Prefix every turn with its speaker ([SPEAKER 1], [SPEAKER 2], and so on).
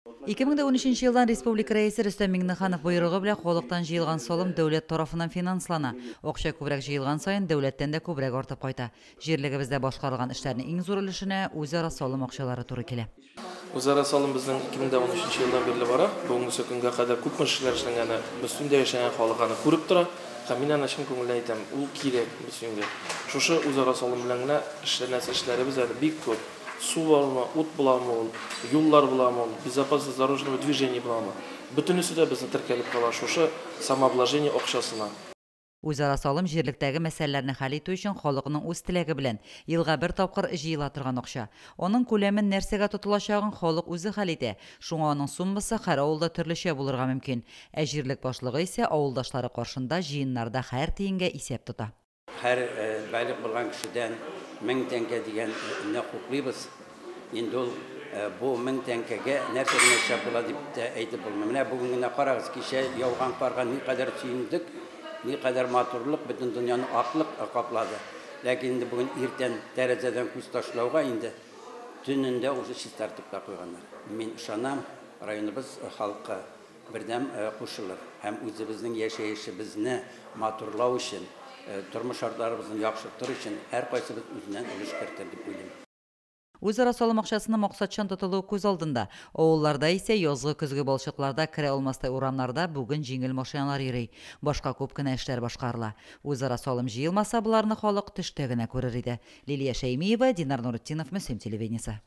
[SPEAKER 1] 2013 елдан республика Рәисе Рөстәм Миңнеханов боерыгы белән халыктан җыелган салым дәүләт тарафыннан финанслана. Акча күбрәк җыелган саен дәүләттән дә күбрәк артып кайта. Җирлегебездә башкарылган эшләрнең иң зур өлешенә үзара салым акчалары туры килә.
[SPEAKER 2] Үзара салым безнең 2013 елдан бирле бара. Бүгенге көнгә кадәр күпме эшләр эшләнгәне Мөслимдә яшәгән халык аны күреп тора. Һәм мин аны чын күңелдән әйтәм, ул кирәк Мөслимгә. Шушы үзара салым белән генә эшләнәсе эшләребез әле бик күп. Су бармы, ут буламы ул, юллар буламы ул, безопасность дорожного движения буламы. Бөтенесе дә безне теркәлеп кала шушы самообложение акчасына.
[SPEAKER 1] Үзара салым җирлектәге мәсьәләләрне хәл итү өчен халыкның үз теләге белән елга бер тапкыр җыела торган акча. Аның күләмен, нәрсәгә тотылачагын халык үзе хәл итә. Шуңа аның суммасы һәр авылда төрлечә булырга мөмкин. Ә җирлек башлыгы исә авылдашлары каршында җыеннарда һәр тиенгә исәп тота.
[SPEAKER 3] Һәр балигъ булган кешедән 1000 тәңкә дигән не хуплыйбыз. Инде ул бу 1000 тәңкәгә нәрсә генә эшләп була дип тә әйтеп булмый. Менә бүген генә карагыз, кичә яуган карга никадәр сөендек, никадәр матурлык, бөтен дөньяны аклык каплады. Ләкин инде бүген иртән тәрәзәдән күз ташлауга инде төнендә уже чистартып та куйганнар. Мин ышанам, районыбыз халкы бердәм кушылыр һәм үзебезнең яшәешебезне матурлау өчен, тормыш шартларыбызны яхшыртыр өчен һәр кайсыбыз үзеннән өлеш кертер дип уйлыйм.
[SPEAKER 1] Үзара салым акчасының максатчан тотылуы күз алдында. Авылларда исә язгы көзге балчыкларда керә алмастай урамнарда бүген җиңел машиналар йөри. Башка күп кенә эшләр башкарыла. Үзара салым җыелмаса, боларны халык төштә генә күрер иде. Лилия Шәймиева, Динар Нуретдинов, Мөслим телевидениесе.